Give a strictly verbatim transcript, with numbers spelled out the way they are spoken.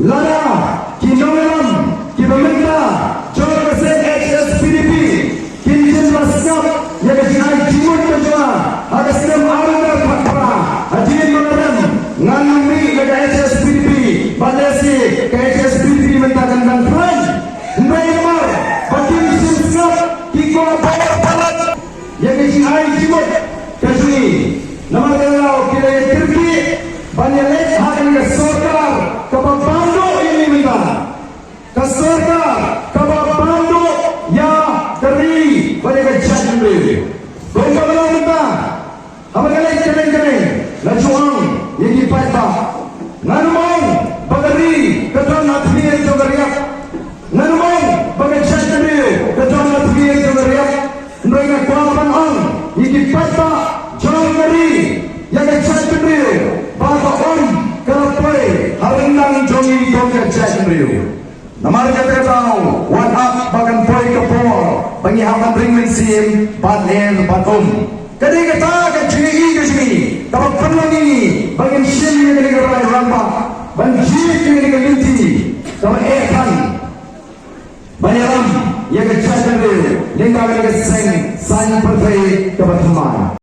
Lada ki nongïalam kiba mynta jong ka seng H S P D P kin shim ba sngap ïa ka jingai jingmut ka jong nga ha ka snem arhajar khatphra, hadien ba nga rem ngan mih na ka H S P D P, bad lehse ka H S P D P mynta kan dang khlaiñ. Hynrei namar ba kim shim sngap, ki kwah ban palat ïa ka jingai jingmut ka jong ngi. Namar kata ki la ïa kyrkieh ban ïaleit ha kane ka sorkar kaba ban duh ïa ngi mynta. Ka sorkar kaba ban duh ïa ka ri bad ïa ka jaitbynriew. Kumba ka long mynta, haba nga leit kylleiñ kylleiñ, la ju ong ïa ki paidbah, ngan ym ong ba ka ri ka don ha thlir jong ka riat. Ngan ym ong ba ka jaitbynriew ka don ha thlir jong ka riat. Hynrei nga kwah ban ong ïa ki paidbah jong ka ri, ïa ka jaitbynriew, ba ka um ka la poi ha ryndang jong ngi kum ka jaitbynriew. Namar kata ka daw, wat ap ba kan poi ka por ba ngi hap ban ring mynsiem ban er ban um. Ka dei kata ka jingïohi ka jong ngi kaba pynlong ïa ngi ba ngin shim ïa kane ka rai rangbah ban jied ïa kane ka lynti kaba eh than ban ïalam ïa ka jaitbynriew lyngba kane ka seng saiñ pyrthei kaba thymmai.